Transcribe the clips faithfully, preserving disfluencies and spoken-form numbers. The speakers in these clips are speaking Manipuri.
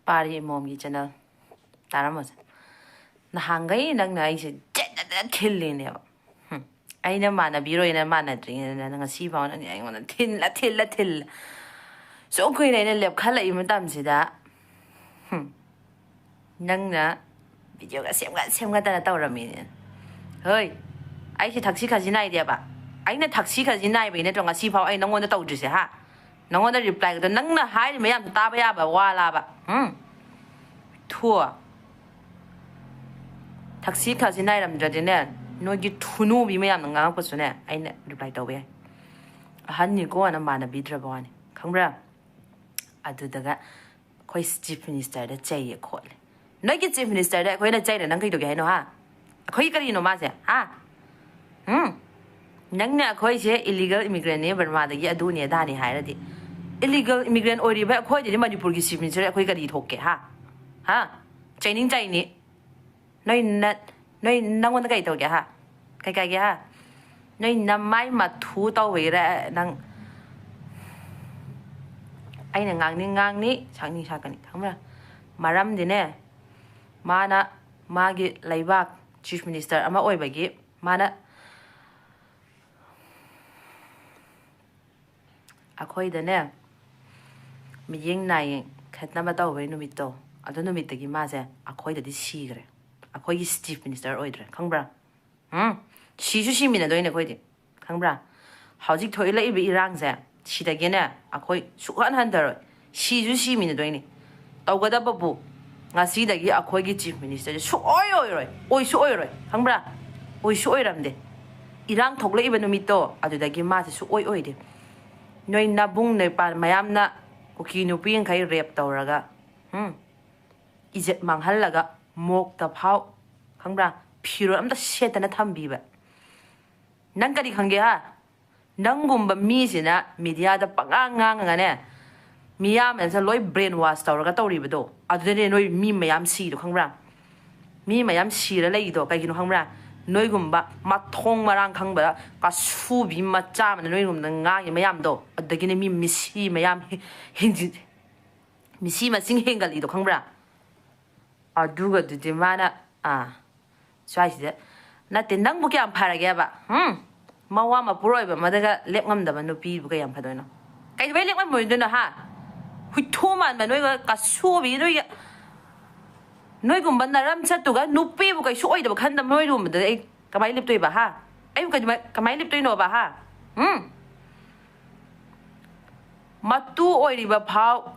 ꯄꯥꯔꯤ ꯏꯃꯣꯝꯒꯤ ꯆꯦꯅꯦꯜ ꯇꯥꯔꯝꯃꯁꯦ꯫ ꯅꯍꯥꯟꯈꯩ ꯅꯪꯅ ꯑꯩꯁꯦ ꯖꯠ ꯖꯠ ꯖꯠ ꯊꯤꯜꯂꯤꯅꯦꯕ꯫ ꯍꯨꯝ꯫ ꯑꯩꯅ ꯃꯥꯟꯅꯕꯤꯔꯣꯏꯅ ꯃꯥꯟꯅꯗ꯭ꯔꯤꯉꯩꯗ ꯅꯪ ꯉꯁꯤ ꯐꯥꯎ ꯅꯪꯅ ꯑꯩꯉꯣꯟꯗ ꯊꯤꯜꯂ ꯊꯤꯜꯂ ꯊꯤꯜꯂ ꯁꯨꯝ ꯀꯨꯏꯅ ꯑꯩꯅ ꯂꯦꯞꯈꯠꯂꯛꯏ ꯃꯇꯝꯁꯤꯗ, ꯍꯨꯝ, ꯅꯪꯅ ꯚꯤꯗꯤꯑꯣꯒ ꯁꯦꯝꯒꯠ ꯁꯦꯝꯒꯠꯇꯅ ꯇꯧꯔꯝꯃꯤꯅꯦ꯫ ꯍꯣꯏ, ꯑꯩꯁꯦ ꯊꯛꯁꯤ ꯈꯥꯁꯤ ꯅꯥꯏꯗꯦꯕ꯫ ꯑꯩꯅ ꯊꯛꯁꯤ ꯈꯥꯁꯤ ꯅꯥꯏꯕꯒꯤ ꯅꯠꯇ꯭ꯔꯣ ꯉꯁꯤ ꯐꯥꯎ ꯑꯩ ꯅꯪꯉꯣꯟꯗ ꯇꯧꯗ꯭ꯔꯤꯁꯦ, ꯍꯥ? ꯅꯪꯉꯣꯟꯗ ꯔꯤꯄ꯭ꯂꯥꯏꯒꯗꯣ ꯅꯪꯅ ꯍꯥꯏꯔꯤ ꯃꯌꯥꯝꯗꯣ ꯇꯥꯕ ꯌꯥꯕ ꯋꯥꯂꯥꯕ? ꯎꯝ? ꯊꯨ꯫ ꯊꯛꯁꯤ ꯈꯥꯁꯤ ꯅꯥꯏꯔꯝꯗ꯭ꯔꯗꯤꯅꯦ, ꯅꯣꯏꯒꯤ ꯊꯨꯅꯨꯕꯤ ꯃꯌꯥꯝꯅ ꯉꯥꯡꯉꯛꯄꯁꯨꯅꯦ, ꯑꯩꯅ ꯔꯤꯄ꯭ꯂꯥꯏ ꯇꯧꯕ ꯌꯥꯏ꯫ ꯑꯍꯟꯅꯤꯀꯣꯅ ꯃꯥꯟꯅꯕꯤꯗ꯭ꯔꯕ ꯋꯥꯅꯤ, ꯈꯪꯕ꯭ꯔꯥ? ꯑꯗꯨꯗꯒ ꯑꯩꯈꯣꯏ ꯆꯤꯐ ꯃꯤꯅꯤꯁꯇꯔꯗ ꯆꯩꯌꯦ ꯈꯣꯠꯂꯦ꯫ ꯅꯣꯏꯒꯤ ꯆꯤꯐ ꯃꯤꯅꯤꯁꯇꯔꯗ ꯑꯩꯈꯣꯏꯅ ꯆꯩꯔ ꯅꯪ ꯀꯩꯗꯧꯒꯦ ꯍꯥꯏꯅꯣ, ꯍꯥ? ꯑꯩꯈꯣꯏ ꯀꯔꯤꯅꯣ ꯃꯥꯁꯦ, ꯍꯥ? ꯎꯝ? ꯅꯪꯅ ꯑꯩꯈꯣꯏꯁꯦ ꯏꯂꯤꯒꯜ ꯏꯃꯤꯒ꯭ꯔꯦꯟꯅꯦ, ꯕꯔꯃꯥꯗꯒꯤ ꯑꯗꯨꯅꯦ ꯑꯗꯥꯅꯦ ꯍꯥꯏꯔꯗꯤ, ꯏꯂꯤꯒꯜ ꯏꯃꯤꯒ꯭ꯔꯦꯟ ꯑꯣꯏꯔꯤꯕ ꯑꯩꯈꯣꯏꯗꯗꯤ ꯃꯅꯤꯄꯨꯔꯒꯤ ꯆꯤꯐ ꯃꯤꯅꯤꯁꯇꯔ ꯑꯩꯈꯣꯏ ꯀꯔꯤ ꯊꯣꯛꯀꯦ, ꯍꯥ? ꯍꯥ? ꯆꯩꯅꯤꯡ ꯆꯩꯅꯤ꯫ ꯅꯣꯏ ꯅ-, ꯅꯣꯏ ꯅꯪꯉꯣꯟꯗ ꯀꯩ ꯇꯧꯒꯦ, ꯍꯥ? ꯀꯩ ꯀꯥꯏꯒꯦ, ꯍꯥ? ꯅꯣꯏ ꯅꯃꯥꯏ ꯃꯊꯨ ꯇꯧꯕꯩꯔ ꯅꯪ? ꯑꯩꯅ ꯉꯥꯡꯅꯤꯡ ꯉꯥꯡꯅꯤ, ꯁꯛꯅꯤꯡ ꯁꯛꯀꯅꯤ, ꯈꯪꯕ꯭ꯔꯥ? ꯃꯔꯝꯗꯤꯅꯦ, ꯃꯥꯅ ꯃꯥꯒꯤ ꯂꯩꯕꯥꯛ ꯆꯤꯐ ꯃꯤꯅꯤꯁꯇꯔ ꯑꯃ ꯑꯣꯏꯕꯒꯤ ꯃꯥꯅ ꯑꯩꯈꯣꯏꯗꯅꯦ, ꯃꯤꯠꯌꯦꯡ ꯅꯥꯌꯦꯡ ꯈꯠꯅꯕ ꯇꯧꯕꯩ ꯅꯨꯃꯤꯠꯇꯣ, ꯑꯗꯨ ꯅꯨꯃꯤꯠꯇꯒꯤ ꯃꯥꯁꯦ ꯑꯩꯈꯣꯏꯗꯗꯤ ꯁꯤꯈ꯭ꯔꯦ꯫ ꯑꯩꯈꯣꯏꯒꯤ ꯆꯤꯐ ꯃꯤꯅꯤꯁꯇꯔ ꯑꯣꯏꯗ꯭ꯔꯦ, ꯈꯪꯕ꯭ꯔꯥ? ꯎꯝ? ꯁꯤꯁꯨ ꯁꯤꯃꯤꯟꯅꯗꯣꯏꯅꯦ ꯑꯩꯈꯣꯏꯗꯤ, ꯈꯪꯕ꯭ꯔꯥ? ꯍꯧꯖꯤꯛ ꯊꯣꯛꯏꯂꯛꯏꯕ ꯏꯔꯥꯡꯁꯦ, ꯁꯤꯗꯒꯤꯅꯦ ꯑꯩꯈꯣꯏ ꯁꯨꯛꯍꯟ ꯍꯟꯊꯔꯣꯏ꯫ ꯁꯤꯁꯨ ꯁꯤꯃꯤꯟꯅꯗꯣꯏꯅꯤ꯫ ꯇꯧꯒꯗꯕꯕꯨ ꯉꯁꯤꯗꯒꯤ ꯑꯩꯈꯣꯏꯒꯤ ꯆꯤꯐ ꯃꯤꯅꯤꯁꯇꯔꯁꯦ ꯁꯨꯛꯑꯣꯏ ꯑꯣꯏꯔꯣꯏ, ꯑꯣꯏꯁꯨ ꯑꯣꯏꯔꯣꯏ, ꯈꯪꯕ꯭ꯔꯥ? ꯑꯣꯏꯁꯨ ꯑꯣꯏꯔꯝꯗꯦ꯫ ꯏꯔꯥꯡ ꯊꯣꯛꯂꯛꯏꯕ ꯅꯨꯃꯤꯠꯇꯣ, ꯑꯗꯨꯗꯒꯤ ꯃꯥꯁꯦ ꯁꯨꯛꯑꯣꯏ ꯑꯣꯏꯗꯦ꯫ ꯅꯣꯏ ꯅꯕꯨꯡ ꯅꯣꯏꯄꯥ ꯃꯌꯥꯝꯅ ꯀꯨꯀꯤ ꯅꯨꯄꯤꯈꯩ ꯔꯦꯞ ꯇꯧꯔꯒ, ꯎꯝ, ꯏꯖꯠ ꯃꯥꯡꯍꯜꯂꯒ ꯃꯣꯛꯇ ꯐꯥꯎ, ꯈꯪꯕ꯭ꯔꯥ, ꯐꯤꯔꯣꯜ ꯑꯝꯇ ꯁꯦꯠꯇꯅ ꯊꯝꯕꯤꯕ꯫ ꯅꯪ ꯀꯔꯤ ꯈꯪꯒꯦ, ꯍꯥ? ꯅꯪꯒꯨꯝꯕ ꯃꯤꯁꯤꯅ ꯃꯤꯗꯤꯌꯥꯗ ꯄꯉꯥꯡ ꯉꯥꯡꯉꯒꯅꯦ, ꯃꯤꯌꯥꯝ ꯑꯁꯦ ꯂꯣꯏ ꯕ꯭ꯔꯦꯟ ꯋꯥꯁ ꯇꯧꯔꯒ ꯇꯧꯔꯤꯕꯗꯣ, ꯑꯗꯨꯗꯅꯦ ꯅꯣꯏ ꯃꯤ ꯃꯌꯥꯝ ꯁꯤꯗꯣ, ꯈꯪꯕ꯭ꯔꯥ? ꯃꯤ ꯃꯌꯥꯝ ꯁꯤꯔ ꯂꯩꯗꯣ ꯀꯩꯒꯤꯅꯣ ꯈꯪꯕ꯭ꯔꯥ? ꯅꯣꯏꯒꯨꯝꯕ ꯃꯊꯣꯡ ꯃꯔꯥꯡ ꯈꯪꯕ ꯀꯥꯁꯨꯕꯤ ꯃꯆꯥ ꯑꯃꯅ ꯅꯣꯏꯒꯨꯝꯕꯗ ꯉꯥꯡꯉꯤ ꯃꯌꯥꯝꯗꯣ, ꯑꯗꯨꯗꯒꯤꯅꯦ ꯃꯤ ꯃꯤꯁꯤ ꯃꯌꯥꯝ ꯍꯤ-, ꯍꯤꯡꯖꯤ-, ꯃꯤꯁꯤ ꯃꯁꯤꯡ ꯍꯦꯟꯒꯠꯂꯤꯗꯣ ꯈꯪꯕ꯭ꯔꯥ? ꯑꯗꯨꯒꯗꯨꯗꯤ ꯃꯥꯅ, ꯑꯥ, ꯁ꯭ꯋꯥꯏꯁꯤꯗ, ꯅꯠꯇꯦ, ꯅꯪꯕꯨ ꯀꯌꯥꯝ ꯐꯔꯒꯦꯕ? ꯎꯝ? ꯃꯋꯥ ꯃꯄꯨꯔꯣꯏ ꯑꯣꯏꯕ ꯑꯃꯗꯒ ꯂꯦꯞ ꯉꯝꯗꯕ ꯅꯨꯄꯤꯕꯨ ꯀꯌꯥꯝ ꯐꯗꯣꯏꯅꯣ? ꯀꯩꯗꯧꯕꯩ ꯂꯦꯞ ꯉꯝꯃꯣꯏꯗꯣꯏꯅꯣ, ꯍꯥ? ꯍꯨꯏꯊꯨ ꯃꯥꯟꯕ ꯅꯣꯏꯒ ꯀꯁꯨꯕꯤ ꯅꯣꯏꯒ, ꯅꯣꯏꯒꯨꯝꯕ ꯅꯔꯝ ꯆꯠꯇꯨꯒ ꯅꯨꯄꯤꯕꯨ ꯀꯩꯁꯨ ꯑꯣꯏꯗꯕ ꯈꯟꯗꯕ ꯅꯣꯏꯒꯨꯝꯕꯗ ꯑꯩ ꯀꯃꯥꯏꯅ ꯂꯦꯞꯇꯣꯏꯕ, ꯍꯥ? ꯑꯩꯕꯨ ꯀꯩꯗꯧꯃꯥꯏ-, ꯀꯃꯥꯏꯅ ꯂꯦꯞꯇꯣꯏꯅꯣꯕ, ꯍꯥ? ꯎꯝ? ꯃꯇꯨ ꯑꯣꯏꯔꯤꯕ ꯐꯥꯎ,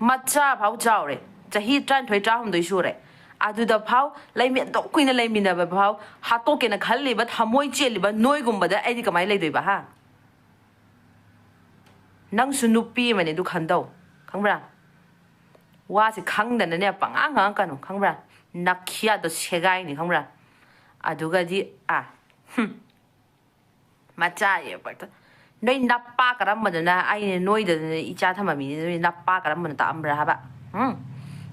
ꯃꯆꯥ ꯐꯥꯎ ꯆꯥꯎꯔꯦ, ꯆꯍꯤ ꯇꯔꯥꯅꯤꯊꯣꯏ, ꯇꯔꯥꯍꯨꯝꯗꯣꯏ ꯁꯨꯔꯦ, ꯑꯗꯨꯗ ꯐꯥꯎ ꯂꯩꯃꯤ-, ꯑꯗꯨꯛ ꯀꯨꯏꯅ ꯂꯩꯃꯤꯟꯅꯕ ꯐꯥꯎ ꯍꯥꯠꯇꯣꯛꯀꯦꯅ ꯈꯜꯂꯤꯕ, ꯊꯃꯣꯏ ꯆꯦꯜꯂꯤꯕ ꯅꯣꯏꯒꯨꯝꯕꯗ ꯑꯩꯗꯤ ꯀꯃꯥꯏꯅ ꯂꯩꯗꯣꯏꯕ, ꯍꯥ? ꯅꯪꯁꯨ ꯅꯨꯄꯤ ꯑꯃꯅꯦ, ꯑꯗꯨ ꯈꯟꯗꯧ, ꯈꯪꯕ꯭ꯔꯥ? ꯋꯥꯁꯦ ꯈꯪꯗꯅꯅꯦ ꯄꯉꯥꯡ ꯉꯥꯡꯉꯛꯀꯅꯨ, ꯈꯪꯕ꯭ꯔꯥ? ꯅꯈꯤꯌꯥꯗꯣ ꯁꯦꯒꯥꯏꯅꯤ, ꯈꯪꯕ꯭ꯔꯥ? ꯑꯗꯨꯒꯗꯤ, ꯑꯥ, ꯍꯨꯝ꯫ ꯃꯆꯥ ꯌꯦꯛꯄ꯫ ꯅꯣꯏ ꯅꯄꯥ ꯀꯔꯝꯕꯗꯨꯅ ꯑꯩꯅ ꯅꯣꯏꯗꯗꯅ ꯏꯆꯥ ꯊꯝꯃꯝꯃꯤꯅꯤ? ꯅꯣꯏ ꯅꯄꯥ ꯀꯔꯝꯕꯅ ꯇꯥꯛꯑꯝꯕ꯭ꯔꯥ ꯍꯥꯏꯕ? ꯎꯝ?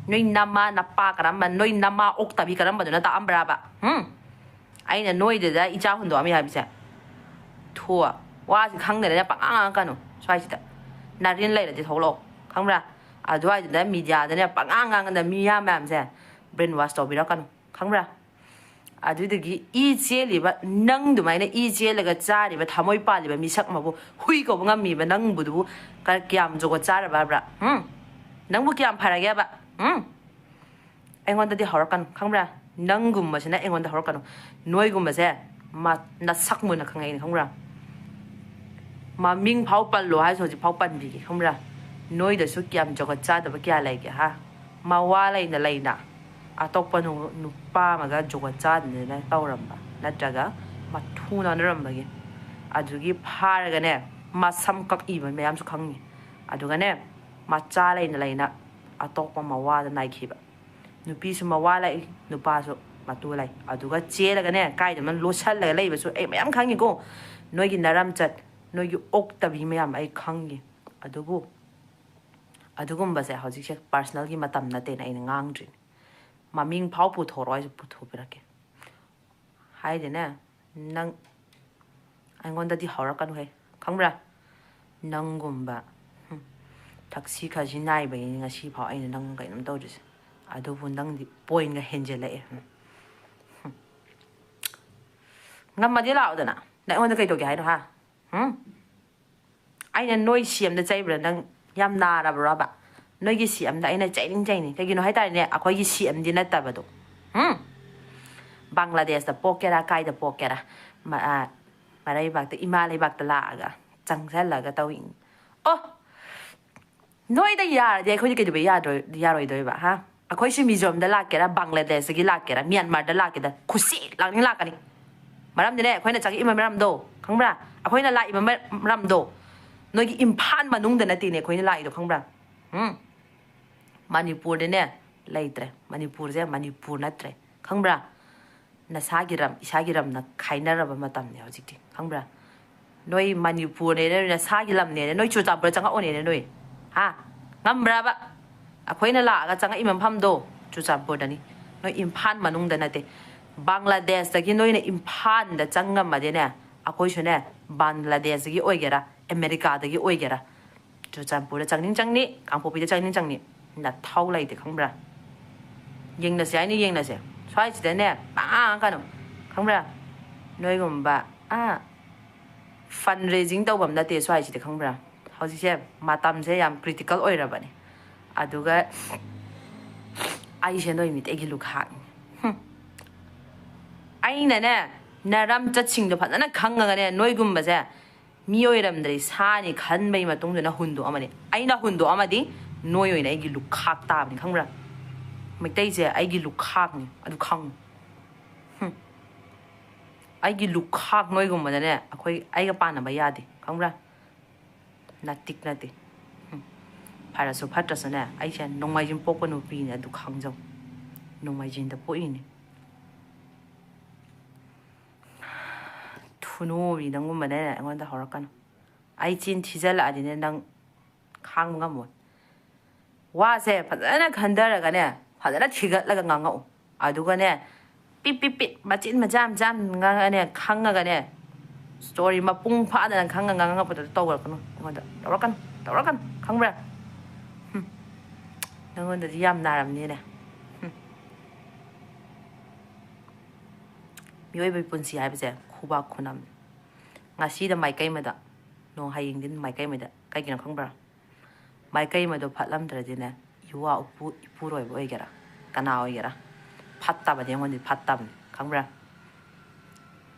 ꯅꯣꯏ ꯅꯃꯥ ꯅꯄꯥ ꯀꯔꯝꯕ, ꯅꯣꯏ ꯅꯃꯥ ꯑꯣꯛꯇꯕꯤ ꯀꯔꯝꯕꯗꯨꯅ ꯇꯥꯛꯑꯝꯕ꯭ꯔꯥꯕ? ꯎꯝ? ꯑꯩꯅ ꯅꯣꯏꯗꯨꯗ ꯏꯆꯥ ꯍꯨꯟꯗꯣꯛꯑꯝꯃꯤ ꯍꯥꯏꯕꯁꯦ? ꯊꯣ, ꯋꯥꯁꯤ ꯈꯪꯗꯅꯅꯦ ꯄꯉꯥꯡ ꯉꯥꯡꯉꯛꯀꯅꯨ ꯁ꯭ꯋꯥꯏꯁꯤꯗ꯫ ꯅꯥꯔꯤꯟ ꯂꯩꯔꯗꯤ ꯊꯣꯛꯂꯛꯑꯣ, ꯈꯪꯕ꯭ꯔꯥ? ꯑꯗꯨꯋꯥꯏꯗꯨꯗ ꯃꯤꯗꯤꯌꯥꯗꯅꯦ ꯄꯉꯥꯡ ꯉꯥꯡꯉꯗ ꯃꯤ ꯌꯥꯝ ꯃꯌꯥꯝꯁꯦ brain wash ꯇꯧꯕꯤꯔꯛꯀꯅꯨ, ꯈꯪꯕ꯭ꯔꯥ? ꯑꯗꯨꯗꯒꯤ ꯏ ꯆꯦꯜꯂꯤꯕ ꯅꯪ ꯑꯗꯨꯃꯥꯏꯅ ꯏ ꯆꯦꯜꯂꯒ ꯆꯥꯔꯤꯕ ꯊꯃꯣꯏ ꯄꯥꯜꯂꯤꯕ ꯃꯤꯁꯛ ꯑꯃꯕꯨ ꯍꯨꯏ ꯀꯧꯕ ꯉꯝꯃꯤꯕ ꯅꯪꯕꯨꯗꯨꯕꯨ ꯀ-, ꯀꯌꯥꯝ ꯖꯨꯒꯣꯠ ꯆꯥꯔꯕ꯭ꯔꯥ? ꯎꯝ? ꯅꯪꯕꯨ ꯀꯌꯥꯝ ꯐꯔꯒꯦꯕ? ꯎꯝ? ꯑꯩꯉꯣꯟꯗꯗꯤ ꯍꯧꯔꯛꯀꯅꯨ, ꯈꯪꯕ꯭ꯔꯥ? ꯅꯪꯒꯨꯝꯕꯁꯤꯅ ꯑꯩꯉꯣꯟꯗ ꯍꯧꯔꯛꯀꯅꯨ꯫ ꯅꯣꯏꯒꯨꯝꯕꯁꯦ ꯃ-, ꯅꯁꯛ ꯃꯨꯟꯅ ꯈꯪꯉꯛꯏꯅꯦ, ꯈꯪꯕ꯭ꯔꯥ? ꯃꯃꯤꯡ ꯐꯥꯎ ꯄꯜꯂꯣ ꯍꯥꯏꯔꯁꯨ ꯍꯧꯖꯤꯛ ꯐꯥꯎ ꯄꯟꯕꯤꯒꯦ, ꯈꯪꯕ꯭ꯔꯥ? ꯅꯣꯏꯗꯁꯨ ꯀꯌꯥꯝ ꯖꯨꯒꯣꯠ ꯆꯥꯗꯕ ꯀꯌꯥ ꯂꯩꯒꯦ, ꯍꯥ? ꯃꯋꯥ ꯂꯩꯅ ꯂꯩꯅ ꯑꯇꯣꯞꯄ ꯅꯨ-, ꯅꯨꯄꯥ ꯑꯃꯒ ꯖꯨꯒꯣꯠ ꯆꯥꯗꯅ ꯇꯧꯔꯝꯕ ꯅꯠꯇ꯭ꯔꯒ ꯃꯊꯨ ꯅꯥꯟꯅꯔꯝꯕꯒꯤ, ꯑꯗꯨꯒꯤ ꯐꯥꯔꯒꯅꯦ ꯃꯁꯝ ꯀꯛꯏꯕ ꯃꯌꯥꯝꯁꯨ ꯈꯪꯉꯤ꯫ ꯑꯗꯨꯒꯅꯦ ꯃꯆꯥ ꯂꯩꯅ ꯂꯩꯅ ꯑꯇꯣꯞꯄ ꯃꯋꯥꯗ ꯅꯥꯏꯈꯤꯕ꯫ ꯅꯨꯄꯤꯁꯨ ꯃꯋꯥ ꯂꯩ, ꯅꯨꯄꯥꯁꯨ ꯃꯇꯨ ꯂꯩ꯫ ꯑꯗꯨꯒ ꯆꯦꯜꯂꯒꯅꯦ ꯀꯥꯏꯗꯅꯣ ꯂꯣꯠꯁꯜꯂꯒ ꯂꯩꯕꯁꯨ ꯑꯩ ꯃꯌꯥꯝ ꯈꯪꯉꯤꯀꯣ꯫ ꯅꯣꯏꯒꯤ ꯅꯔꯝꯆꯠ, ꯅꯣꯏꯒꯤ ꯑꯣꯛꯇꯕꯤ ꯃꯌꯥꯝ ꯑꯩ ꯈꯪꯉꯤ꯫ ꯑꯗꯨꯕꯨ ꯑꯗꯨꯒꯨꯝꯕꯁꯦ ꯍꯧꯖꯤꯛꯁꯦ personalꯒꯤ ꯃꯇꯝ ꯅꯠꯇꯦꯅ ꯑꯩꯅ ꯉꯥꯡꯗ꯭ꯔꯤꯅꯤ꯫ ꯃꯃꯤꯡ ꯐꯥꯎ ꯄꯨꯊꯣꯔꯛꯑꯣ, ꯑꯩꯁꯨ ꯄꯨꯊꯣꯛꯄꯤꯔꯛꯀꯦ꯫ ꯍꯥꯏꯗꯤꯅꯦ, ꯅꯪ ꯑꯩꯉꯣꯟꯗꯗꯤ ꯍꯧꯔꯛꯀꯅꯨꯍꯦ, ꯈꯪꯕ꯭ꯔꯥ? ꯅꯪꯒꯨꯝꯕ, ꯍꯨꯝ, ꯊꯛꯁꯤ ꯈꯥꯁꯤ ꯅꯥꯏꯕꯒꯤꯅꯤ ꯉꯁꯤ ꯐꯥꯎ ꯑꯩꯅ ꯅꯪ ꯀꯩꯅꯣꯝ ꯇꯧꯗ꯭ꯔꯤꯁꯦ꯫ ꯑꯗꯨꯕꯨ ꯅꯪꯗꯤ ꯄꯣꯏꯟꯒ ꯍꯦꯟꯖꯤꯜꯂꯛꯑꯦ꯫ ꯎꯝ꯫ ꯉꯝꯃꯗꯤ ꯂꯥꯛꯑꯣꯗꯅ꯫ ꯅꯪ ꯑꯩꯉꯣꯟꯗ ꯀꯩ ꯇꯧꯒꯦ ꯍꯥꯏꯅꯣ, ꯍꯥ? ꯎꯝ? ꯑꯩꯅ ꯅꯣꯏ ꯁꯤ ꯑꯦꯝꯗ ꯆꯩꯕ꯭ꯔꯥ? ꯅꯪ ꯌꯥꯝ ꯅꯥꯔꯕ꯭ꯔꯣꯕ? ꯅꯣꯏꯒꯤ ꯁꯤ ꯑꯦꯝꯗ ꯑꯩꯅ ꯆꯩꯅꯤꯡ ꯆꯩꯅꯤ꯫ ꯀꯩꯒꯤꯅꯣ ꯍꯥꯏ ꯇꯥꯔꯗꯤꯅꯦ, ꯑꯩꯈꯣꯏꯒꯤ ꯁꯤ ꯑꯦꯝꯗꯤ ꯅꯠꯇꯕꯗꯣ꯫ ꯎꯝ? ꯕꯪꯒ꯭ꯂꯥꯗꯦꯁꯇ ꯄꯣꯛꯀꯦꯔꯥ, ꯀꯥꯏꯗ ꯄꯣꯛꯀꯦꯔꯥ, ꯃ-, ꯑ, ꯃꯔꯩꯕꯥꯛꯇ, ꯏꯃꯥ ꯂꯩꯕꯥꯛꯇ ꯂꯥꯛꯑꯒ ꯆꯪꯁꯜꯂꯒ ꯇꯧꯏ꯫ ꯑꯣ! ꯅꯣꯏꯗ ꯌꯥꯔꯗꯤ ꯑꯩꯈꯣꯏꯗꯤ ꯀꯩꯗꯧꯕꯩ ꯌꯥꯗꯣꯏ-, ꯌꯥꯔꯣꯏꯗꯣꯏꯕ, ꯍꯥ? ꯑꯩꯈꯣꯏꯁꯨ ꯃꯤꯖꯣꯔꯝꯗ ꯂꯥꯛꯀꯦꯔꯥ, ꯕꯪꯒ꯭ꯂꯥꯗꯦꯁꯇꯒꯤ ꯂꯥꯛꯀꯦꯔꯥ, ꯃ꯭ꯌꯥꯟꯃꯥꯔꯗ ꯂꯥꯛꯀꯦꯔꯥ, ꯈꯨꯠꯁꯤ ꯂꯥꯛꯅꯤꯡ ꯂꯥꯛꯀꯅꯤ꯫ ꯃꯔꯝꯗꯤꯅꯦ, ꯑꯩꯈꯣꯏꯅ ꯆꯪꯉꯛꯏꯕ ꯃꯔꯝꯗꯣ, ꯈꯪꯕ꯭ꯔꯥ? ꯑꯩꯈꯣꯏꯅ ꯂꯥꯛꯏꯕ ꯃ-, ꯃꯔꯝꯗꯣ ꯅꯣꯏꯒꯤ ꯏꯝꯐꯥꯜ ꯃꯅꯨꯡꯗ ꯅꯠꯇꯦꯅꯦ ꯑꯩꯈꯣꯏꯅ ꯂꯥꯛꯏꯗꯣ, ꯈꯪꯕ꯭ꯔꯥ? ꯎꯝ? ꯃꯅꯤꯄꯨꯔꯗꯅꯦ ꯂꯩꯇ꯭ꯔꯦ꯫ ꯃꯅꯤꯄꯨꯔꯁꯦ ꯃꯅꯤꯄꯨꯔ ꯅꯠꯇ꯭ꯔꯦ, ꯈꯪꯕ꯭ꯔꯥ? ꯅꯁꯥꯒꯤ ꯂꯝ, ꯏꯁꯥꯒꯤ ꯂꯝꯅ ꯈꯥꯏꯅꯔꯕ ꯃꯇꯝꯅꯦ ꯍꯧꯖꯤꯛꯇꯤ, ꯈꯪꯕ꯭ꯔꯥ? ꯅꯣꯏ ꯃꯅꯤꯄꯨꯔꯅꯦꯅ, ꯅꯣꯏ ꯅꯁꯥꯒꯤ ꯂꯝꯅꯦꯅ, ꯅꯣꯏ ꯆꯨꯔꯆꯥꯟꯄꯨꯔ ꯆꯪꯉꯛꯑꯣꯅꯦꯅ, ꯅꯣꯏ, ꯍꯥ? ꯉꯝꯕ꯭ꯔꯕ? ꯑꯩꯈꯣꯏꯅ ꯂꯥꯛꯑꯒ ꯆꯪꯉꯛꯏꯕ ꯃꯐꯝꯗꯣ ꯆꯨꯔꯆꯥꯟꯄꯨꯔꯗꯅꯤ, ꯅꯣꯏ ꯏꯝꯐꯥꯜ ꯃꯅꯨꯡꯗ ꯅꯠꯇꯦ꯫ ꯕꯪꯒ꯭ꯂꯥꯗꯦꯁꯇꯒꯤ ꯅꯣꯏꯅ ꯏꯝꯐꯥꯜꯗ ꯆꯪꯉꯝꯃꯗꯤꯅꯦ, ꯑꯩꯈꯣꯏꯁꯨꯅꯦ, ꯕꯪꯒ꯭ꯂꯥꯗꯦꯁꯇꯒꯤ ꯑꯣꯏꯒꯦꯔꯥ, ꯑꯃꯦꯔꯤꯀꯥꯗꯒꯤ ꯑꯣꯏꯒꯦꯔꯥ, ꯆꯨꯔꯆꯥꯟꯄꯨꯔꯗ ꯆꯪꯅꯤꯡ ꯆꯪꯅꯤ, ꯀꯥꯡꯄꯣꯛꯄꯤꯗ ꯆꯪꯅꯤꯡ ꯆꯪꯅꯤ, ꯅꯊꯧ ꯂꯩꯇꯦ, ꯈꯪꯕ꯭ꯔꯥ? ꯌꯦꯡꯅꯁꯦ ꯍꯥꯏꯅꯤ, ꯌꯦꯡꯅꯁꯦ꯫ ꯁ꯭ꯋꯥꯏꯁꯤꯗꯅꯦ ꯄꯥꯡꯉꯥꯡ ꯉꯥꯡꯉꯛꯀꯅꯨ, ꯈꯪꯕ꯭ꯔꯥ? ꯅꯣꯏꯒꯨꯝꯕ, ꯑꯥ, ꯐꯟ ꯔꯦꯖꯤꯡ ꯇꯧꯐꯝ ꯅꯠꯇꯦ ꯁ꯭ꯋꯥꯏꯁꯤꯗꯤ, ꯈꯪꯕ꯭ꯔꯥ? ꯍꯧꯖꯤꯛꯁꯦ ꯃꯇꯝꯁꯦ ꯌꯥꯝ ꯀ꯭ꯔꯤꯇꯤꯀꯦꯜ ꯑꯣꯏꯔꯕꯅꯦ꯫ ꯑꯗꯨꯒ ꯑꯩꯁꯦ ꯅꯣꯏ ꯃꯤꯇꯩꯒꯤ ꯂꯨꯈꯥꯛꯅꯤ꯫ ꯍꯨꯝ꯫ ꯑꯩꯅꯅꯦ, ꯅꯔꯝ ꯆꯠꯁꯤꯡꯗꯣ ꯐꯖꯅ ꯈꯪꯉꯒꯅꯦ, ꯅꯣꯏꯒꯨꯝꯕꯁꯦ ꯃꯤ ꯑꯣꯏꯔꯝꯗ꯭ꯔꯦ ꯁꯥꯅꯤ ꯈꯟꯕꯩ ꯃꯇꯨꯡꯗꯨꯅ ꯍꯨꯟꯗꯣꯛꯑꯝꯃꯅꯤ꯫ ꯑꯩꯅ ꯍꯨꯟꯗꯣꯛꯑꯝꯃꯗꯤ ꯅꯣꯏ ꯑꯣꯏꯅ ꯑꯩꯒꯤ ꯂꯨꯈꯥꯛ ꯇꯥꯕꯅꯤ, ꯈꯪꯕ꯭ꯔꯥ? ꯃꯩꯇꯩꯁꯦ ꯑꯩꯒꯤ ꯂꯨꯈꯥꯛꯅꯤ, ꯑꯗꯨ ꯈꯪꯉꯨ꯫ ꯍꯨꯝ꯫ ꯑꯩꯒꯤ ꯂꯨꯈꯥꯛ ꯅꯣꯏꯒꯨꯝꯕꯗꯅꯦ ꯑꯩꯈꯣꯏ, ꯑꯩꯒ ꯄꯥꯟꯅꯕ ꯌꯥꯗꯦ, ꯈꯪꯕ꯭ꯔꯥ? ꯅꯥꯇꯤꯛ ꯅꯠꯇꯦ꯫ ꯍꯨꯝ꯫ ꯐꯔꯁꯨ ꯐꯠꯇ꯭ꯔꯁꯨꯅꯦ, ꯑꯩꯁꯦ ꯅꯣꯡꯃꯥꯏꯖꯤꯡ ꯄꯣꯛꯄ ꯅꯨꯄꯤꯅꯦ, ꯑꯗꯨ ꯈꯪꯖꯧ꯫ ꯅꯣꯡꯃꯥꯏꯖꯤꯡꯗ ꯄꯣꯛꯏꯅꯦ꯫ ꯊꯨꯅꯣꯕꯤ ꯅꯪꯒꯨꯝꯕꯅꯦ ꯑꯩꯉꯣꯟꯗ ꯍꯧꯔꯛꯀꯅꯨ꯫ ꯑꯩ ꯆꯤꯟ ꯊꯤꯖꯜꯂꯛꯑꯗꯤꯅꯦ ꯅꯪ ꯈꯥꯡꯕ ꯉꯝꯃꯣꯏ꯫ ꯋꯥꯁꯦ ꯐꯖꯅ ꯈꯟꯊꯔꯒꯅꯦ, ꯐꯖꯅ ꯊꯤꯒꯠꯂꯒ ꯉꯥꯡꯉꯛꯎ꯫ ꯑꯗꯨꯒꯅꯦ, ꯄꯤꯠ ꯄꯤꯠ ꯄꯤꯠ, ꯃꯆꯤꯟ ꯃꯆꯥ ꯃꯆꯥ ꯉꯥꯡꯉꯒꯅꯦ, ꯈꯪꯉꯒꯅꯦ, ꯁ꯭ꯇꯣꯔꯤ ꯃꯄꯨꯡ ꯐꯥꯗꯅ ꯈꯪꯉ ꯉꯥꯡꯉꯛꯄꯗꯨ ꯇꯧꯔꯛꯀꯅꯨ ꯑꯩꯉꯣꯟꯗ꯫ ꯇꯧꯔꯛꯀꯅꯨ, ꯇꯧꯔꯛꯀꯅꯨ, ꯈꯪꯕ꯭ꯔꯥ? ꯅꯪꯉꯣꯟꯗꯗꯤ ꯌꯥꯝ ꯅꯥꯔꯝꯅꯤꯅꯦ꯫ ꯍꯨꯝ꯫ ꯃꯤꯑꯣꯏꯕꯒꯤ ꯄꯨꯟꯁꯤ ꯍꯥꯏꯕꯁꯦ ꯈꯨꯕꯥꯛ ꯈꯨꯅꯝꯅꯤ꯫ ꯉꯁꯤꯗ ꯃꯥꯏꯀꯩ ꯑꯃꯗ, ꯅꯣꯡ ꯍꯌꯦꯡꯗꯤ ꯃꯥꯏꯀꯩ ꯑꯃꯗ꯫ ꯀꯩꯒꯤꯅꯣ ꯈꯪꯕ꯭ꯔꯥ? ꯃꯥꯏꯀꯩ ꯑꯃꯗꯣ ꯐꯠꯂꯝꯗ꯭ꯔꯗꯤꯅꯦ, ꯏꯋꯥ ꯎꯄꯨ ꯏꯄꯨꯔꯣꯏꯕ ꯑꯣꯏꯒꯦꯔꯥ, ꯀꯅꯥ ꯑꯣꯏꯒꯦꯔꯥ, ꯐꯠꯇꯕꯗꯤ ꯑꯩꯉꯣꯟꯗꯗꯤ ꯐꯠꯇꯕꯅꯤ, ꯈꯪꯕ꯭ꯔꯥ?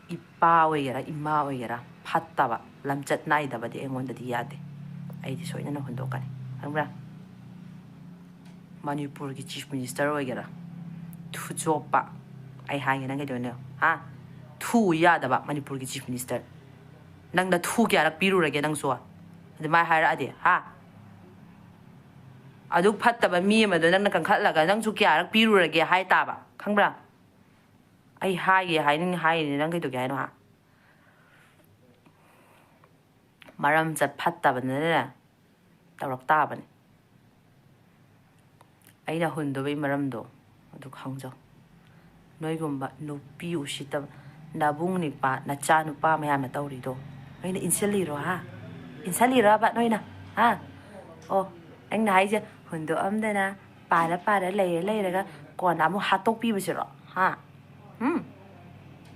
ꯏꯄꯥ ꯑꯣꯏꯒꯦꯔꯥ, ꯏꯃꯥ ꯑꯣꯏꯒꯦꯔꯥ, ꯐꯠꯇꯕ, ꯂꯝꯆꯠ ꯅꯥꯏꯗꯕꯗꯤ ꯑꯩꯉꯣꯟꯗꯗꯤ ꯌꯥꯗꯦ꯫ ꯑꯩꯗꯤ ꯁꯣꯏꯗꯅ ꯍꯨꯟꯗꯣꯛꯀꯅꯤ, ꯈꯪꯕ꯭ꯔꯥ? ꯃꯅꯤꯄꯨꯔꯒꯤ ꯆꯤꯐ ꯃꯤꯅꯤꯁꯇꯔ ꯑꯣꯏꯒꯦꯔꯥ, ꯊꯨꯆꯣꯞꯄ, ꯑꯩ ꯍꯥꯏꯒꯦ, ꯅꯪ ꯀꯩꯗꯧꯅꯣ? ꯍꯥ? ꯊꯨ ꯌꯥꯗꯕ ꯃꯅꯤꯄꯨꯔꯒꯤ ꯆꯤꯐ ꯃꯤꯅꯤꯁꯇꯔ꯫ ꯅꯪꯅ ꯊꯨ ꯀꯌꯥꯔꯛ ꯄꯤꯔꯨꯔꯒꯦ ꯅꯪꯁꯨ? ꯑꯗꯨꯃꯥꯏꯅ ꯍꯥꯏꯔꯛꯑꯗꯤ, ꯍꯥ? ꯑꯗꯨꯛ ꯐꯠꯇꯕ ꯃꯤ ꯑꯃꯗꯣ ꯅꯪꯅ ꯀꯟꯈꯠꯂꯒ ꯅꯪꯁꯨ ꯀꯌꯥꯔꯛ ꯄꯤꯔꯨꯔꯒꯦ ꯍꯥꯏ ꯇꯥꯕ, ꯈꯪꯕ꯭ꯔꯥ? ꯑꯩ ꯍꯥꯏꯒꯦ ꯍꯥꯏꯅꯤꯡ ꯍꯥꯏꯔꯤꯅꯦ, ꯅꯪ ꯀꯩꯗꯧꯒꯦ ꯍꯥꯏꯅꯣ, ꯍꯥ? ꯃꯔꯝ ꯆꯠ ꯐꯠꯇꯕꯅꯤꯅꯅꯦ, ꯇꯧꯔꯛ ꯇꯥꯕꯅꯤ꯫ ꯑꯩꯅ ꯍꯨꯟꯗꯕꯩ ꯃꯔꯝꯗꯣ ꯑꯗꯨ ꯈꯪꯖꯧ꯫ ꯅꯣꯏꯒꯨꯝꯕ ꯅꯨꯄꯤ ꯎꯁꯤꯠꯇꯕ ꯅꯕꯨꯡ ꯅꯤꯄꯥ, ꯅꯆꯥ ꯅꯨꯄꯥ ꯃꯌꯥꯝꯅ ꯇꯧꯔꯤꯗꯣ ꯅꯣꯏꯅ ꯏꯟꯁꯤꯜꯂꯤꯔꯣ, ꯍꯥ? ꯏꯟꯁꯤꯜꯂꯤꯔꯕ ꯅꯣꯏꯅ, ꯍꯥ? ꯑꯣ, ꯑꯩꯅ ꯍꯥꯏꯁꯦ, ꯍꯨꯟꯗꯣꯛꯑꯝꯗꯅ ꯄꯥꯔ ꯄꯥꯔ ꯂꯩꯔ ꯂꯩꯔꯒ ꯀꯣꯟꯅ ꯑꯃꯨꯛ ꯍꯥꯠꯇꯣꯛꯄꯤꯕꯁꯤꯔꯣ, ꯍꯥ? ꯎꯝ?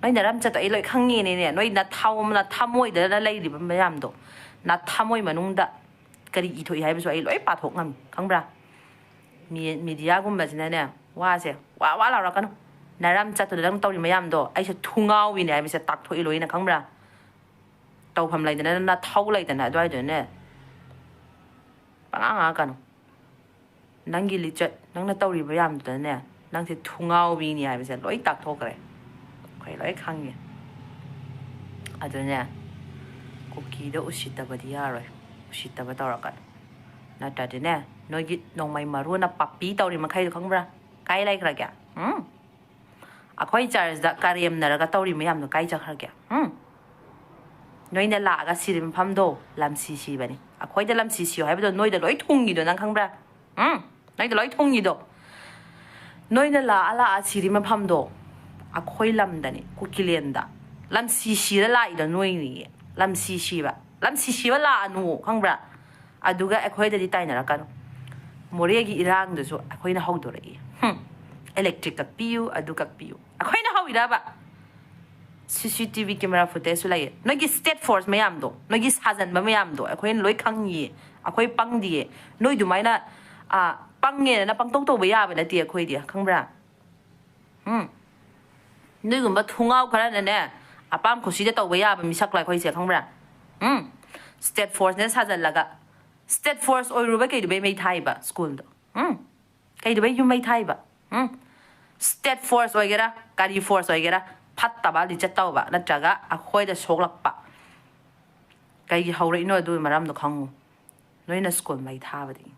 ꯅꯣꯏ ꯅꯔꯝꯆꯠꯇꯣ ꯑꯩ ꯂꯣꯏ ꯈꯪꯉꯦꯅꯦꯅꯦ꯫ ꯅꯣꯏ ꯅꯊꯥꯎ-, ꯅꯊꯃꯣꯏꯗ ꯂꯩꯔꯤꯕ ꯃꯌꯥꯝꯗꯣ, ꯅꯊꯃꯣꯏ ꯃꯅꯨꯡꯗ ꯀꯔꯤ ꯏꯊꯣꯛꯏ ꯍꯥꯏꯕꯁꯨ ꯑꯩ ꯂꯣꯏ ꯄꯥꯊꯣꯛ ꯉꯝꯃꯤ, ꯈꯪꯕ꯭ꯔꯥ? ꯃꯤ-, ꯃꯤꯗꯤꯌꯥꯒꯨꯝꯕꯁꯤꯅꯅꯦ, ꯋꯥꯁꯦ ꯋꯥ ꯋꯥ ꯂꯥꯎꯔꯛꯀꯅꯨ꯫ ꯅꯔꯝꯆꯠꯇꯨꯗ ꯅꯪ ꯇꯧꯔꯤ ꯃꯌꯥꯝꯗꯣ ꯑꯩꯁꯦ ꯊꯨꯡꯉꯥꯎꯕꯤꯅꯦ ꯍꯥꯏꯕꯁꯦ ꯇꯥꯛꯊꯣꯛꯏ ꯂꯣꯏꯅ, ꯈꯪꯕ꯭ꯔꯥ? ꯇꯧꯐꯝ ꯂꯩꯗꯅ, ꯅꯊꯧ ꯂꯩꯗꯅ ꯑꯗꯨꯋꯥꯏꯗꯨꯅꯦ ꯄꯉꯥꯡ ꯉꯥꯡꯉꯛꯀꯅꯨ꯫ ꯅꯪꯒꯤ ꯂꯤꯆꯠ, ꯅꯪꯅ ꯇꯧꯔꯤꯕ ꯌꯥꯝꯗꯨꯗꯅꯦ, ꯅꯪꯁꯦ ꯊꯨꯡꯉꯥꯎꯕꯤꯅꯤ ꯍꯥꯏꯕꯁꯦ ꯂꯣꯏ ꯇꯥꯛꯊꯣꯛꯈ꯭ꯔꯦ꯫ ꯑꯩꯈꯣꯏ ꯂꯣꯏ ꯈꯪꯉꯦ꯫ ꯑꯗꯨꯅꯦ, ꯀꯨꯀꯤꯗ ꯎꯁꯤꯠꯇꯕꯗꯤ ꯌꯥꯔꯣꯏ꯫ ꯎꯁꯤꯠꯇꯕ ꯇꯧꯔꯛꯀꯅꯨ꯫ ꯅꯠꯇ꯭ꯔꯗꯤꯅꯦ, ꯅꯣꯏꯒꯤ ꯅꯣꯡꯃꯩ ꯃꯔꯨꯅ ꯄꯥꯄꯤ ꯇꯧꯔꯤ ꯃꯈꯩꯗꯣ ꯈꯪꯕ꯭ꯔꯥ? ꯀꯥꯏ ꯂꯩꯈ꯭ꯔꯒꯦ? ꯎꯝ? ꯑꯩꯈꯣꯏ ꯆꯔꯆꯇ ꯀꯔꯦꯝꯅꯔꯒ ꯇꯧꯔꯤ ꯃꯌꯥꯝꯗꯣ ꯀꯥꯏ ꯆꯠꯈ꯭ꯔꯒꯦ? ꯎꯝ? ꯅꯣꯏꯅ ꯂꯥꯛꯑꯒ ꯁꯤꯔꯤ ꯃꯐꯝꯗꯣ ꯂꯝꯁꯤ ꯁꯤꯕꯅꯤ꯫ ꯑꯩꯈꯣꯏꯗ ꯂꯝꯁꯤ ꯁꯤꯌꯣ ꯍꯥꯏꯕꯗꯣ ꯅꯣꯏꯗ ꯂꯣꯏ ꯊꯨꯡꯉꯤꯗꯣ ꯅꯪ ꯈꯪꯕ꯭ꯔꯥ? ꯎꯝ? ꯅꯣꯏꯗ ꯂꯣꯏ ꯊꯨꯡꯉꯤꯗꯣ꯫ ꯅꯣꯏꯅ ꯂꯥꯛꯑ ꯂꯥꯛꯑ ꯁꯤꯔꯤ ꯃꯐꯝꯗꯣ ꯑꯩꯈꯣꯏ ꯂꯝꯗꯅꯤ, ꯀꯨꯀꯤꯂꯦꯟꯗ꯫ ꯂꯝꯁꯤ ꯁꯤꯔ ꯂꯥꯛꯏꯗꯣ ꯅꯣꯏꯅꯤꯌꯦ꯫ ꯂꯝꯁꯤ ꯁꯤꯕ꯫ ꯂꯝꯁꯤ ꯁꯤꯕ ꯂꯥꯛꯑꯅꯨ, ꯈꯪꯕ꯭ꯔꯥ? ꯑꯗꯨꯒ ꯑꯩꯈꯣꯏꯗꯗꯤ ꯇꯥꯏꯅꯔꯛꯀꯅꯨ꯫ ꯃꯣꯔꯦꯒꯤ ꯏꯔꯥꯡꯗꯨꯁꯨ ꯑꯩꯈꯣꯏꯅ ꯍꯧꯗꯣꯔꯛꯏ꯫ ꯍꯝ, ꯏꯂꯦꯛꯇ꯭ꯔꯤꯛ ꯀꯛꯄꯤꯌꯨ, ꯑꯗꯨ ꯀꯛꯄꯤꯌꯨ, ꯑꯩꯈꯣꯏꯅ ꯍꯧꯏꯔꯕ? ꯁꯤ ꯁꯤ ꯇꯤ ꯚꯤ ꯀꯦꯃꯦꯔꯥ ꯐꯨꯇꯦꯖꯁꯨ ꯂꯩꯌꯦ꯫ ꯅꯣꯏꯒꯤ ꯁ꯭ꯇꯦꯠ ꯐꯣꯔꯁ ꯃꯌꯥꯝꯗꯣ, ꯅꯣꯏꯒꯤ ꯁꯥꯖꯟꯕ ꯃꯌꯥꯝꯗꯣ ꯑꯩꯈꯣꯏꯅ ꯂꯣꯏ ꯈꯪꯉꯤꯌꯦ꯫ ꯑꯩꯈꯣꯏ ꯄꯪꯗꯤꯌꯦ꯫ ꯅꯣꯏ ꯑꯗꯨꯃꯥꯏꯅ, ꯑ, ꯄꯪꯉꯦꯅ ꯄꯪꯇꯧ ꯇꯧꯕ ꯌꯥꯕ ꯅꯠꯇꯦ ꯑꯩꯈꯣꯏꯗꯤ, ꯈꯪꯕ꯭ꯔꯥ? ꯎꯝ꯫ ꯅꯣꯏꯒꯨꯝꯕ ꯊꯨꯡꯉꯥꯎ ꯈꯔꯅꯅꯦ, ꯑꯄꯥꯝ ꯈꯨꯁꯤꯗ ꯇꯧꯕ ꯌꯥꯕ ꯃꯤꯁꯛꯂ ꯑꯩꯈꯣꯏꯁꯦ, ꯈꯪꯕ꯭ꯔꯥ? ꯎꯝ꯫ ꯁ꯭ꯇꯦꯠ ꯐꯣꯔꯁꯅ ꯁꯥꯖꯜꯂꯒ, ꯁ꯭ꯇꯦꯠ ꯐꯣꯔꯁ ꯑꯣꯏꯔꯨꯕ ꯀꯩꯗꯧꯕꯩ ꯃꯩ ꯊꯥꯏꯕ ꯁ꯭ꯀꯨꯜꯗꯣ? ꯎꯝ꯫ ꯀꯩꯗꯧꯕꯩ ꯌꯨꯝ ꯃꯩ ꯊꯥꯏꯕ? ꯎꯝ꯫ ꯁ꯭ꯇꯦꯠ ꯐꯣꯔꯁ ꯑꯣꯏꯒꯦꯔꯥ, ꯀꯔꯤ ꯐꯣꯔꯁ ꯑꯣꯏꯒꯦꯔꯥ, ꯐꯠꯇꯕ ꯂꯤꯆꯠ ꯇꯧꯕ ꯅꯠꯇ꯭ꯔꯒ ꯑꯩꯈꯣꯏꯗ ꯁꯣꯛꯂꯛꯄ ꯀꯩꯒꯤ ꯍꯧꯔꯛꯏꯅꯣ? ꯑꯗꯨꯒꯤ ꯃꯔꯝꯗꯣ ꯈꯪꯉꯨ꯫ ꯅꯣꯏꯅ ꯁ꯭ꯀꯨꯜ ꯃꯩ ꯊꯥꯕꯗꯒꯤ꯫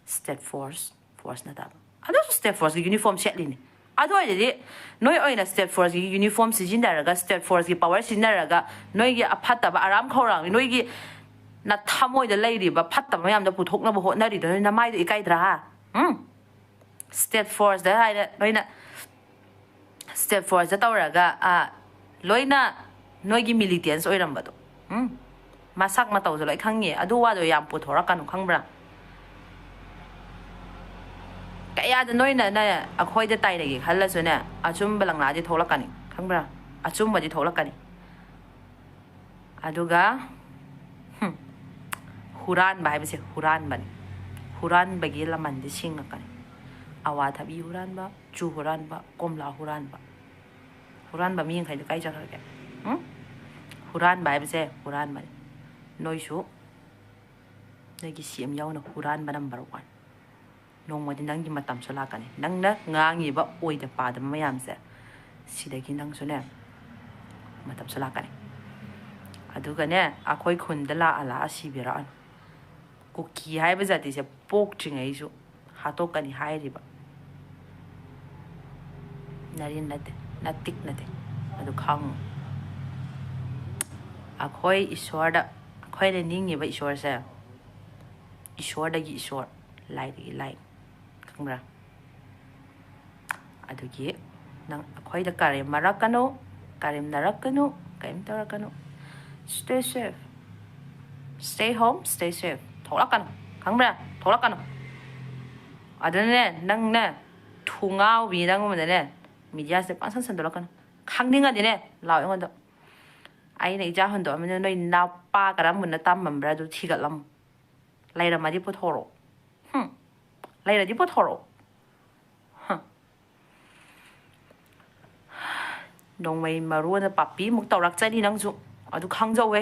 ꯁ꯭ꯇꯦꯠ ꯐꯣꯔꯁ, ꯐꯣꯔꯁ ꯅꯠꯇꯕ꯫ ꯑꯗꯨꯁꯨ ꯁ꯭ꯇꯦꯠ ꯐꯣꯔꯁꯀꯤ ꯌꯨꯅꯤꯐꯣꯔꯝ ꯁꯦꯠꯂꯤꯅꯤ꯫ ꯑꯗꯨ ꯑꯣꯏꯔꯗꯤ ꯅꯣꯏ ꯑꯣꯏꯅ ꯁ꯭ꯇꯦꯠ ꯐꯣꯔꯁꯀꯤ ꯌꯨꯅꯤꯐꯣꯔꯝ ꯁꯤꯖꯤꯟꯅꯔꯒ, ꯁ꯭ꯇꯦꯠ ꯐꯣꯔꯁꯀꯤ ꯄꯋꯥꯔ ꯁꯤꯖꯤꯟꯅꯔꯒ, ꯅꯣꯏꯒꯤ ꯑꯐꯠꯇꯕ ꯑꯔꯥꯝ ꯈꯧꯔꯥꯡꯕꯤ, ꯅꯣꯏꯒꯤ ꯅꯊꯃꯣꯏꯗ ꯂꯩꯔꯤꯕ ꯐꯠꯇꯕ ꯃꯌꯥꯝꯗꯣ ꯄꯨꯊꯣꯛꯅꯕ ꯍꯣꯠꯅꯔꯤꯗꯣ ꯅꯣꯏ ꯅꯃꯥꯏꯗꯣ ꯏꯀꯥꯏꯗ꯭ꯔꯥ, ꯍꯥ? ꯎꯝ? ꯁ꯭ꯇꯦꯠ ꯐꯣꯔꯁꯇ ꯍꯥꯏꯔꯦ, ꯅꯣꯏꯅ ꯁ꯭ꯇꯦꯠ ꯐꯣꯔꯁꯇ ꯇꯧꯔꯒ, ꯑ, ꯂꯣꯏꯅ ꯅꯣꯏꯒꯤ ꯃꯤꯂꯤꯇꯦꯟꯁ ꯑꯣꯏꯔꯝꯕꯗꯣ꯫ ꯎꯝ? ꯃꯁꯛ ꯃꯇꯧꯁꯨ ꯂꯣꯏ ꯈꯪꯉꯤ꯫ ꯑꯗꯨ ꯋꯥꯗꯣ ꯌꯥꯝ ꯄꯨꯊꯣꯔꯛꯀꯅꯨ, ꯈꯪꯕ꯭ꯔꯥ? ꯀꯌꯥꯗ ꯅꯣꯏꯅ, ꯅ-, ꯑꯩꯈꯣꯏꯗ ꯇꯥꯏꯅꯒꯦ ꯈꯜꯂꯁꯨꯅꯦ, ꯑꯆꯨꯝꯕ ꯂꯪꯂꯥꯗꯤ ꯊꯣꯛꯂꯛꯀꯅꯤ, ꯈꯪꯕ꯭ꯔꯥ? ꯑꯆꯨꯝꯕꯗꯤ ꯊꯣꯛꯂꯛꯀꯅꯤ꯫ ꯑꯗꯨꯒ, ꯍꯨꯝ, ꯍꯨꯔꯥꯟꯕ ꯍꯥꯏꯕꯁꯦ ꯍꯨꯔꯥꯟꯕꯅꯤ꯫ ꯍꯨꯔꯥꯟꯕꯒꯤ ꯂꯃꯟꯗꯤ ꯁꯤꯡꯉꯛꯀꯅꯤ꯫ ꯑꯋꯥꯊꯕꯤ ꯍꯨꯔꯥꯟꯕ, ꯆꯨ ꯍꯨꯔꯥꯟꯕ, ꯀꯣꯝꯂꯥ ꯍꯨꯔꯥꯟꯕ꯫ ꯍꯨꯔꯥꯟꯕ ꯃꯤ ꯃꯈꯩꯗꯣ ꯀꯥꯏ ꯆꯠꯈ꯭ꯔꯒꯦ? ꯎꯝ? ꯍꯨꯔꯥꯟꯕ ꯍꯥꯏꯕꯁꯦ ꯍꯨꯔꯥꯟꯕꯅꯤ꯫ ꯅꯣꯏꯁꯨ ꯅꯣꯏꯒꯤ ꯁꯤ ꯑꯦꯝ ꯌꯥꯎꯅ ꯍꯨꯔꯥꯟꯕ ꯅꯝꯕꯔ ꯋꯥꯟ꯫ ꯅꯣꯡꯃꯗꯤ ꯅꯪꯒꯤ ꯃꯇꯝꯁꯨ ꯂꯥꯛꯀꯅꯤ꯫ ꯅꯪꯅ ꯉꯥꯡꯉꯤꯕ ꯑꯣꯏꯗ ꯄꯥꯗꯕ ꯃꯌꯥꯝꯁꯦ, ꯁꯤꯗꯒꯤ ꯅꯪꯁꯨꯅꯦ, ꯃꯇꯝꯁꯨ ꯂꯥꯛꯀꯅꯤ꯫ ꯑꯗꯨꯒꯅꯦ, ꯑꯩꯈꯣꯏ ꯈꯨꯟꯗ ꯂꯥꯛꯑ ꯂꯥꯛꯑ ꯁꯤꯕꯤꯔꯛꯑꯅꯨ꯫ ꯀꯨꯀꯤ ꯍꯥꯏꯕ ꯖꯥꯇꯤꯁꯦ ꯄꯣꯛꯇ꯭ꯔꯤꯉꯩꯁꯨ ꯍꯥꯠꯇꯣꯛꯀꯅꯤ ꯍꯥꯏꯔꯤꯕ꯫ ꯅꯔꯤꯟ ꯅꯠꯇꯦ, ꯅꯇꯤꯛ ꯅꯠꯇꯦ, ꯑꯗꯨ ꯈꯪꯉꯨ꯫ ꯑꯩꯈꯣꯏ ꯏꯁꯣꯔꯗ, ꯑꯩꯈꯣꯏꯅ ꯅꯤꯡꯉꯤꯕ ꯏꯁꯣꯔꯁꯦ, ꯏꯁꯣꯔꯗꯒꯤ ꯏꯁꯣꯔ, ꯂꯥꯏꯗꯒꯤ ꯂꯥꯏ, ꯈꯪꯕ꯭ꯔꯥ? ꯑꯗꯨꯒꯤ ꯅꯪ ꯑꯩꯈꯣꯏꯗ ꯀꯔꯦꯝꯅꯔꯛꯀꯅꯨ, ꯀꯔꯦꯝꯅꯔꯛꯀꯅꯨ, ꯀꯔꯤꯝ ꯇꯧꯔꯛꯀꯅꯨ꯫ Stay safe. Stay home, stay safe. ꯊꯣꯛꯂꯛꯀꯅꯨ, ꯈꯪꯕ꯭ꯔꯥ? ꯊꯣꯛꯂꯛꯀꯅꯨ꯫ ꯑꯗꯨꯅꯅꯦ, ꯅꯪꯅꯦ, ꯊꯨꯉꯥꯎꯕꯤ ꯅꯪꯒꯨꯝꯕꯗꯅꯦ, ꯃꯤꯗꯤꯌꯥꯁꯦ ꯄꯪꯁꯟ ꯁꯟꯗꯣꯔꯛꯀꯅꯨ꯫ ꯈꯪꯅꯤꯡꯉꯗꯤꯅꯦ, ꯂꯥꯛꯑꯣ ꯑꯩꯉꯣꯟꯗ꯫ ꯑꯩꯅ ꯏꯆꯥ ꯍꯨꯟꯗꯣꯛꯑꯃꯤꯅ ꯅꯣꯏ ꯅꯥꯄꯥ ꯀꯔꯝꯕꯅ ꯇꯝꯃꯝꯕ꯭ꯔꯥ ꯑꯗꯨ ꯊꯤꯒꯠꯂꯝꯃꯨ꯫ ꯂꯩꯔꯝꯃꯗꯤ ꯄꯨꯊꯣꯔꯛꯑꯣ꯫ ꯍꯨꯝ꯫ ꯂꯩꯔꯗꯤ ꯄꯨꯊꯣꯔꯛꯑꯣ꯫ ꯍ꯫ ꯅꯣꯡꯃꯩ ꯃꯔꯨ ꯑꯣꯏꯅ ꯄꯥꯄꯤꯃꯨꯛ ꯇꯧꯔꯛꯆꯅꯤ ꯅꯪꯁꯨ꯫ ꯑꯗꯨ ꯈꯪꯖꯧꯋꯦ꯫